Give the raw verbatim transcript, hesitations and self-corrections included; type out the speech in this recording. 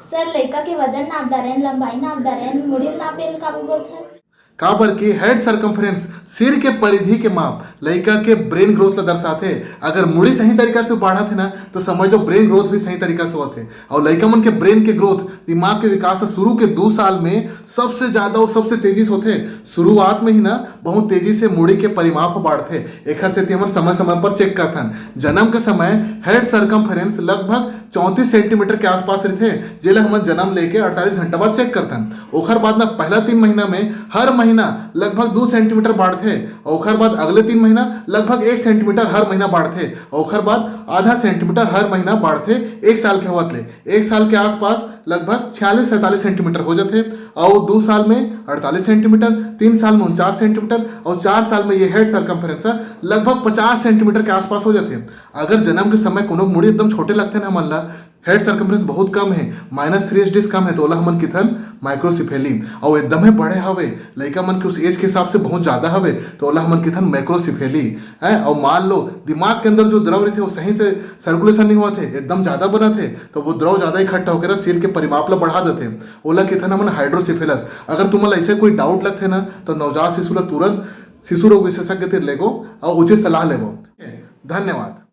Sir, लइका के वजन नाप डारेन, लंबाई नाप डारेन, मुड़ी नाप बेल काबर बोलथन? काबर कि हेड सर्कम्फ्रेंस, सिर के परिधि के माप, लइका के ब्रेन ग्रोथ ला दर्शाथे। अगर मुड़ी सही तरीका से बाढ़त हे ना, तो समझ लो ब्रेन ग्रोथ भी सही तरीका से होथे। और लइका मन के ब्रेन के ग्रोथ, दिमाग के विकास ह शुरू के दू साल में सबसे ज्यादा और सबसे तेजी से होथे। शुरुआत में ही ना बहुत तेजी से मुड़ी के परिमाप ह बाढ़थे। एखर सेती हमन समय समय पर चेक करथन। जन्म के समय हेड सर्कम्फ्रेंस लगभग चौंतीस सेंटीमीटर के आसपास रहिथे, जेला हमन जन्म लेके अड़तालीस घंटा बाद चेक करथन। ओखर बाद ना पहला तीन महीना में हर महीना लगभग दू सेंटीमीटर बाढ़थे, और ओखर बाद अगले तीन महीना लगभग एक सेंटीमीटर हर महीना बाढ़थे, और ओखर बाद आधा सेंटीमीटर हर महीना बाढ़थे। एक साल के होवत ले एक साल के आसपास लगभग छियालीस सैंतालीस सेंटीमीटर हो जाथे, और दू साल में अड़तालीस सेंटीमीटर, तीन साल में उनचास सेंटीमीटर, और चार साल में ये हेड सर्कम्फ्रेंस लगभग पचास सेंटीमीटर के आसपास हो जाथे। अगर जन्म के समय कोनो मुड़ी एकदम छोटे लगथे ना हमन ला, हेड सर्कम्फ्रेंस बहुत कम है, माइनस थ्री एच डी से कम है, तो ओला हमन किथन माइक्रोसिफेली। और एकदम ही बड़े हवे, लइका मन के उस एज के हिसाब से बहुत ज्यादा हवे, तो ओला हमन किथन मैक्रोसिफेली। है, और मान लो दिमाग के अंदर जो द्रव रहिथे वो सही से सर्कुलेशन नहीं होवत हे, एकदम ज्यादा बनत हे, तो वो द्रव ज्यादा इकट्ठा होकर ना सिर के परिमाप ला बढ़ा देथे, ओला किथन हमन हाइड्रोसिफेलस। अगर तुमन ला ऐसे कोई डाउट लगथे ना, तो नवजात शिशु ला तुरंत शिशु रोग विशेषज्ञ तिर लेगो और उचित सलाह लेगो। धन्यवाद।